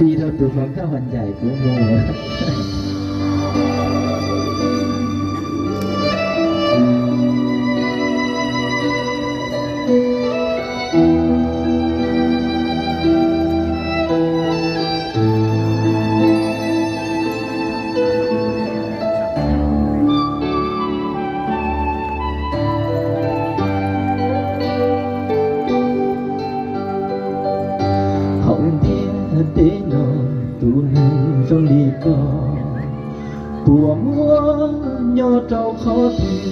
Ib rau tus hluas nkauj ho ncaim kuv mus. Hauv ntiaj teb no tus neeg zoo li koj puas muaj nyob rau qhov twg?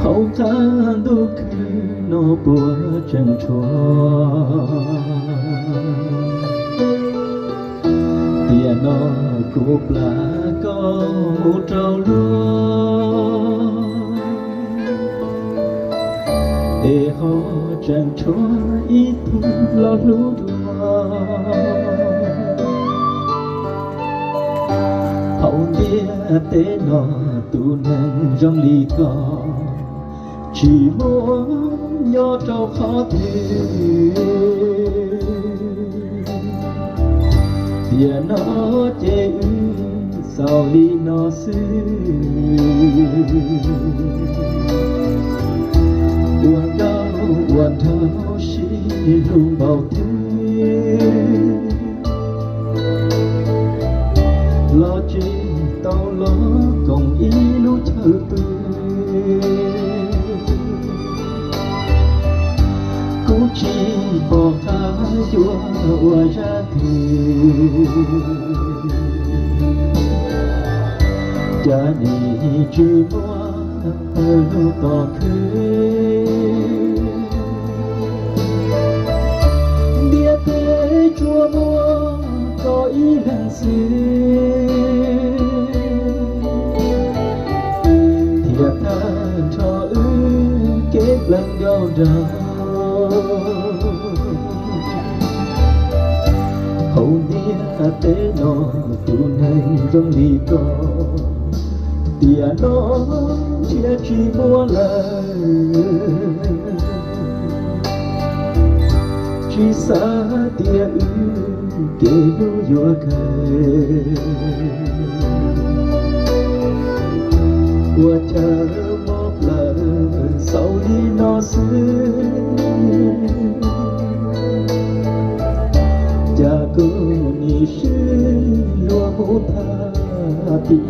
Hauv qab ntuj khwb no puas tseem tshuav? Tiam no kuv plam koj mus rau luag, es ho tseem tshuav ib tug los hlub dua. Hauv ntiaj teb no tus neeg zoo li koj tsis muaj nyob rau qhov twg. Tiam no ces wb xaus li no xwb. Ua nkauj ua nraug sib hlub npaum twg los tsis tau los koom ib lub chaw pw. Kuv tsis pom qab yuav ua zaj twg, cas nim tsis muaj lub tom khwb. Ntiaj teb tsuas muaj koj ib leeg xwb, thiab tag nrho wb kev plaws nkauj nraug. Hauv ntiaj teb no tus neeg zoo li koj tiam no thiaj tsis muaj lawm. Tsis xav tias wb kev hlub yuav kawg, ua chaw mob plawv xaus li no xwb. Cas kuv nim swb luag mus tag tiag.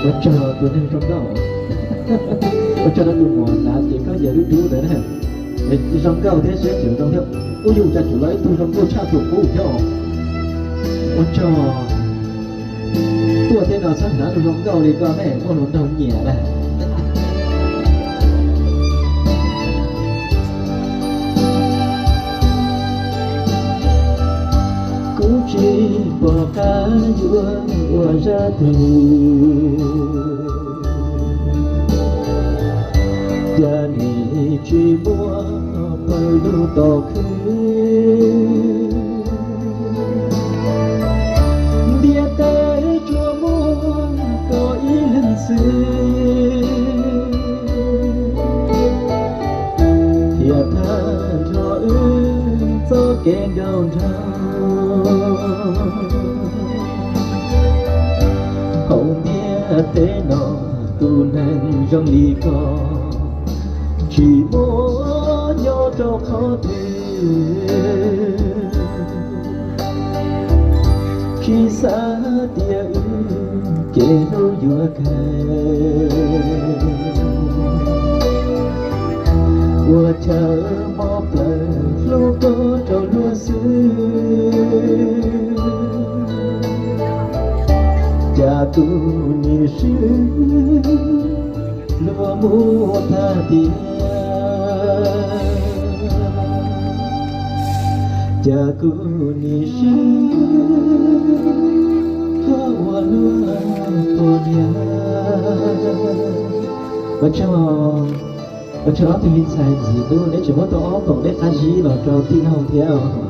Ua tsaug tus neeg zoo nkauj, ua tsaug rau tus muam hnav ces koj yawm dub dub ntawd na. Zoo nkauj thiab siab tseem zoo thiab. Ub, yus cas tseem los ib tug zoo nkauj tshaj tus qub thiab os. Ua tsaug. Tuaj tej no txhob hnav zoo nkauj li koj ne, muaj hluas nraug nyiam na. Kuv tsis pom qab yuav ua zaj twg, cas nim tsis muaj pawg lug tom khwb. Ntiaj teb tsuas muaj koj ib leeg xwb, thiaj tag nrho wb txoj kev nkauj nraug. Hauv ntiaj teb no tus neeg zoo li koj tsis muaj nyob rau qhov twg. Tsis xav tias wb kev hlub yuav kawg, ua chaw mob plawv hlub koj rau luag xwb. Cas kuv nim swb luag mus tag tiag. Cas kuv nim swb koj ua luag poj niam. Ua tsaug, ua tsaug ob tug me ntxhais ntxim hlub, neb tseem muab tau ob poom dej qab zib los rau tij laug thiab.